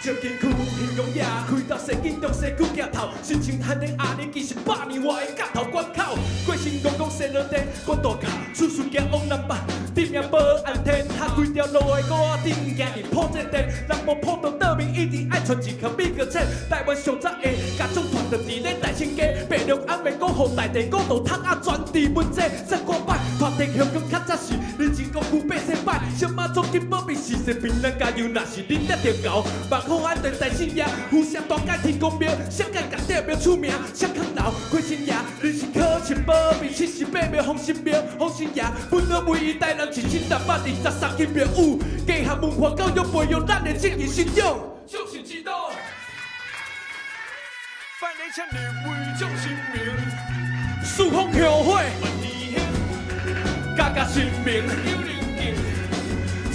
石金區興隆爺，開刀西景中西區行頭，新情限定阿里其實百年外的角頭關口，過身公公西落地，關大口，處處行往南北，店名保安天，哈規條路的鼓仔頂，行佇破這店，南部普渡倒面一定愛穿一顆美國錢，台灣上早的家總團就佇咧大清街，白龍暗暝講予大地古道窗仔專治文這，十外擺，團地香港較早是認真功夫八世擺，小媽祖金保庇四世平安加油，若是恁掠著猴，萬福安頓大聖爺，富社大街天公廟，誰敢共得廟出名？赤崁樓虧神爺，人是考七保庇78廟風神廟，風神爺，本島唯一台南1623間廟宇，家學文化教育培育咱的正義信仰，眾神之道。拜禮請立威眾神明，四方香火萬年興，家家神明有靈敬，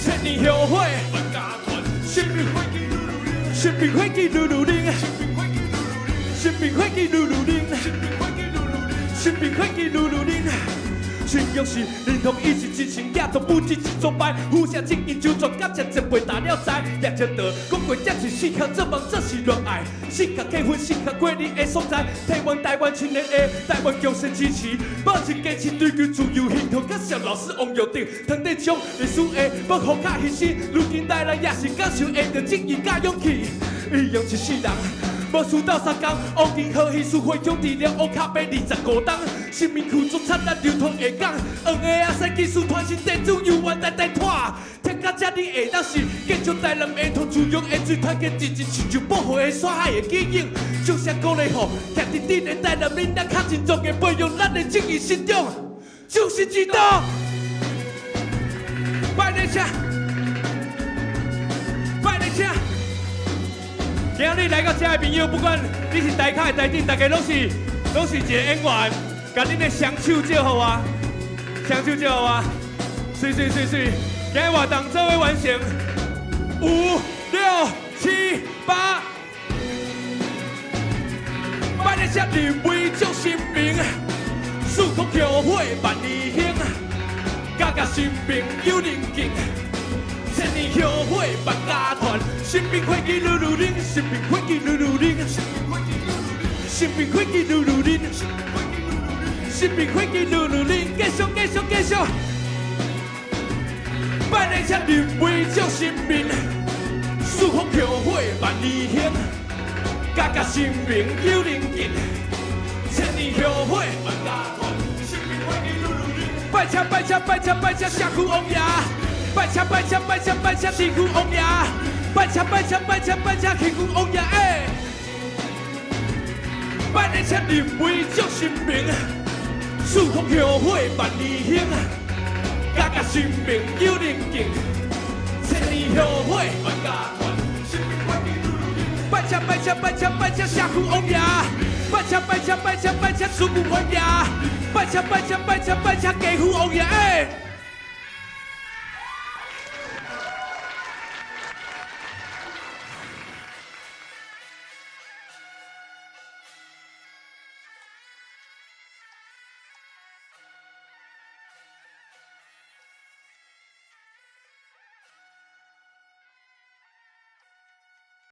千年香火萬家團，神明火機嚕嚕鈴，神明火機嚕嚕鈴，神明火機嚕嚕鈴，神明火機嚕嚕鈴。信仰是認同伊是真神，寄托不只一祖拜，夫社正義周全，感謝前輩打了知。葉正道講過，這是四項做夢，這是戀愛。四項結婚，四項過日的所在，台灣台灣青年的台灣強勢支持，保持堅持追求自由，幸福感謝老師王玉定，唐隊長歷史的保護較犧牲，如今台南也是感受會著正義佮勇氣，伊用一世人。無輸鬥相共，王金和藝術會長治療烏卡貝25冬，新民區出產咱流通下港，黃的阿西技術團是地主猶原代代拖，聽到這裡會當是繼續台南的土自由的水團結一一親像保護的山海的基因，掌聲鼓勵予，徛佇頂的台南囡仔較真壯的培育咱的正義信仰，就是之道。拜禮車，拜禮車。今日來到這的朋友，不管你是台下的台頂，大家攏是一個演員，共恁的雙手祝福我，雙手祝福我，媠媠媠媠，今日活動做伙完成，五六七八，拜禮車立威眾神明，四方香火萬年興，家家神明有靈敬。千年香火萬家團，神明火機嚕嚕鈴，神明火機嚕嚕鈴，神明火機嚕嚕鈴，神明火機嚕嚕鈴，繼續繼續繼續。拜禮車立威眾神明，四方香火萬年興，家家神明有靈敬，千年香火萬家團，神明火機嚕嚕鈴，拜車拜車拜車拜車社區王爺。拜車拜車拜車拜車地區王爺，拜車拜車拜車拜車地區王爺，欸！拜禮車立威眾神明，四方香火萬年興，家家神明有靈敬，千年香火萬家團，神明火機嚕嚕鈴，拜車拜車拜車拜車社區王爺，拜車拜車拜車拜車主婦王爺，拜車拜車拜車拜車家父王爺，欸！